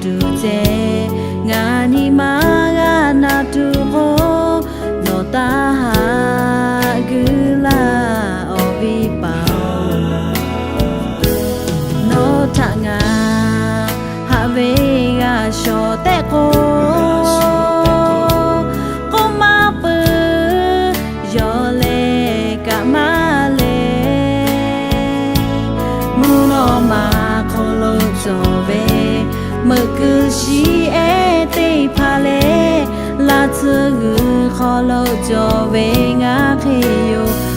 tuˬ ceh, ngaˬ nyi ma g'a na tuˬ k'o, nawˬ taˇ haꞈ guiˇ laˇ awˬ viˉ paˍ-oˬ. Nawˬ htaꞈ ngaˬ haꞈ ve g'a shawˍ tehꞈ k'o, k'oˆ maˇ peuˬ, yawˇ leh kaꞈ maˇ leh. Mvuhˇ naw ma hk'aw lo cawˬ ve meuꞈ keu shiˍ ehˉ teˇ hpaˍ leh, laˇ tsuhˇ g'uiˬ hk'aw lo cawˬ ve ngaˬ hk'e yoˬ.